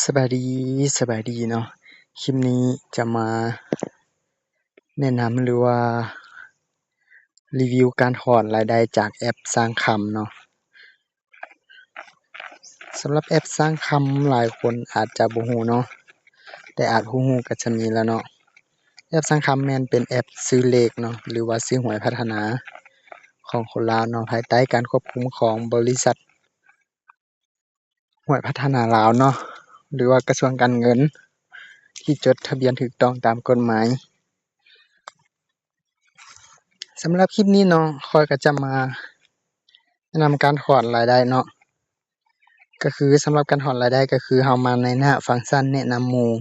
ສະບາຍດີ ສະບາຍດີເນາະ. ຄລິບນີ້ຈະມາແນະນຳ ຫຼືວ່າ ຣີວິວການຖອນລາຍໄດ້ຈາກແອັບສ້າງຄຳເນາະ. ສຳລັບແອັບສ້າງຄຳ ຫຼາຍຄົນອາດຈະບໍ່ຮູ້ເນາະ, ແຕ່ອາດຮູ້ໆກໍຈະມີແລ້ວເນາະ. ແອັບສ້າງຄຳແມ່ນເປັນແອັບຊື້ເລກເນາະ ຫຼືວ່າຊື້ຫວຍພັດທະນາຂອງຄົນລາວເນາະ, ພາຍໃຕ້ການຄວບຄຸມຂອງບໍລິສັດ ຫວຍພັດທະນາລາວເນາະ ຫຼືວ່າກະຊວງການເງິນ ທີ່ຈົດທະບຽນຖືກຕ້ອງຕາມກົດໝາຍ. ສຳລັບຄລິບນີ້ເນາະ ຂ້ອຍກໍຈະມາແນະນຳການຖອນລາຍໄດ້ເນາະ, ກໍຄືສຳລັບການຖອນລາຍໄດ້ ກໍຄືເຮົາມາໃນໜ້າຟັງຊັນແນະນຳໝູ່.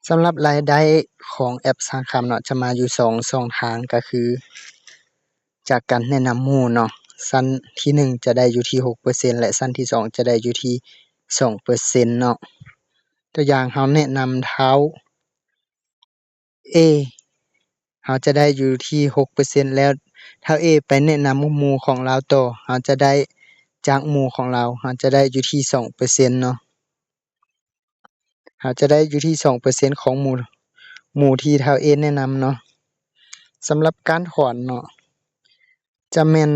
ສຳລັບລາຍໄດ້ຂອງແອັບສ້າງຄຳເນາະ ຈະມາຢູ່ສອງຊ່ອງທາງ ກໍຄືຈາກການແນະນຳໝູ່ເນາະ. ຊັ້ນທີໜຶ່ງຈະໄດ້ຢູ່ທີ່ຫົກເປີເຊັນ ແລະ ຊັ້ນທີສອງຈະໄດ້ຢູ່ທີ່ສອງເປີເຊັນເນາະ. ຕົວຢ່າງ ເຮົາແນະນຳທ້າວ A ເຮົາຈະໄດ້ຢູ່ທີ່ຫົກເປີເຊັນ ແລ້ວທ້າວ A ໄປແນະນຳໝູ່ຂອງລາວຕໍ່ ເຮົາຈະໄດ້ຈາກໝູ່ຂອງລາວ ເຮົາຈະໄດ້ຢູ່ທີ່ສອງເປີເຊັນເນາະ. ເຮົາຈະໄດ້ຢູ່ທີ່ສອງເປີເຊັນຂອງໝູ່ ໝູ່ທີ່ທ້າວ A ແນະນຳເນາະ. ສຳລັບການຖອນເນາະ ຈະແມ່ນ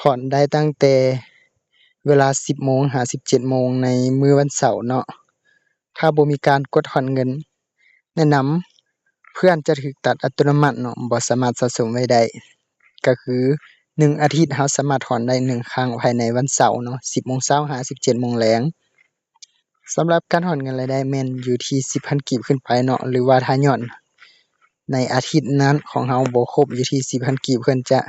ຖອນໄດ້ຕັ້ງແຕ່ເວລາສິບໂມງຫາສິບເຈັດໂມງໃນມື້ວັນເສົາເນາະ. ຖ້າບໍ່ມີການກົດຖອນເງິນ ແນະນຳເພື່ອນຈະຖືກຕັດອັດຕະໂນມັດເນາະ, ບໍ່ສາມາດສະສົມໄວ້ໄດ້. ກໍຄືໜຶ່ງອາທິດເຮົາສາມາດຖອນໄດ້ໜຶ່ງຄັ້ງພາຍໃນວັນເສົາເນາະ, ສິບໂມງເຊົ້າຫາສິບເຈັດໂມງແລງ. ສຳລັບການຖອນເງິນລາຍໄດ້ແມ່ນຢູ່ທີ່ສິບພັນກີບຂຶ້ນໄປເນາະ, ຫຼືວ່າຖ້າຍອດໃນອາທິດນັ້ນຂອງເຮົາບໍ່ຄົບຢູ່ທີ່ສິບພັນກີບ, ເພິ່ນຈະ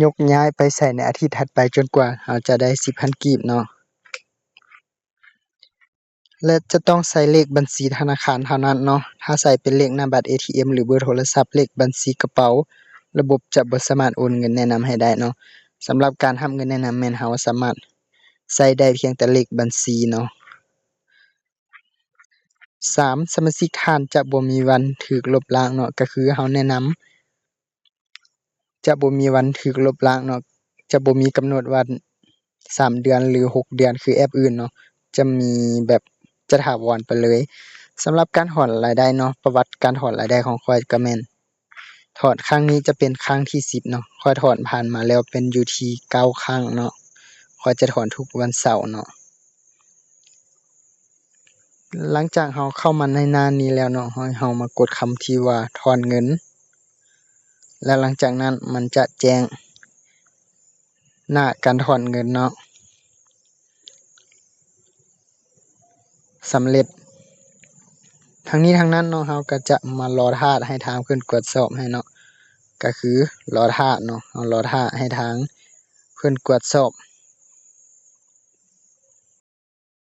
ຍົກຍ້າຍໄປໃສ່ໃນອາທິດຖັດໄປ ຈົນກວ່າເຮົາຈະໄດ້ສິບພັນກີບເນາະ. ແລະ ຈະຕ້ອງໃສ່ເລກບັນຊີທະນາຄານເທົ່ານັ້ນເນາະ. ຖ້າໃສ່ເປັນເລກໜ້າບັດ ເອທີເອັມ ຫຼື ເບີໂທລະສັບ, ເລກບັນຊີກະເປົາ, ລະບົບຈະບໍ່ສາມາດໂອນເງິນແນະນຳໃຫ້ໄດ້ເນາະ. ສຳລັບການຮັບເງິນແນະນຳແມ່ນເຮົາສາມາດໃສ່ໄດ້ພຽງແຕ່ເລກບັນຊີເນາະ. ສາມ, ສະມາຊິກທ່ານຈະບໍ່ມີວັນຖືກລົບລ້າງເນາະ, ກໍຄືເຮົາແນະນຳ ຈະບໍ່ມີວັນຖືກລົບລ້າງເນາະ, ຈະບໍ່ມີກຳນົດວ່າສາມເດືອນ ຫຼື ຫົກເດືອນ ຄືແອັບອື່ນເນາະ, ຈະມີແບບຈະຖາວອນໄປເລີຍ. ສຳລັບການຖອນລາຍໄດ້ເນາະ, ປະຫວັດການຖອນລາຍໄດ້ຂອງຂ້ອຍກໍແມ່ນ ຖອນຄັ້ງນີ້ຈະເປັນຄັ້ງທີສິບເນາະ, ຂ້ອຍຖອນຜ່ານມາແລ້ວເປັນຢູ່ທີ່ເກົ້າຄັ້ງເນາະ, ຂ້ອຍຈະຖອນທຸກວັນເສົາເນາະ. ຫຼັງຈາກເຮົາເຂົ້າມາໃນໜ້ານີ້ແລ້ວເນາະ, ໃຫ້ເຮົາມາກົດຄຳທີ່ວ່າຖອນເງິນ ແລະ ຫຼັງຈາກນັ້ນມັນຈະແຈ້ງໜ້າການຖອນເງິນເນາະ ສຳເລັດ. ທັງນີ້ທັງນັ້ນເນາະ, ເຮົາກໍຈະມາລໍຖ້າໃຫ້ທາງເພິ່ນກວດສອບໃຫ້ເນາະ, ກໍຄືລໍຖ້າເນາະ, ເຮົາລໍຖ້າໃຫ້ທາງເພິ່ນກວດສອບ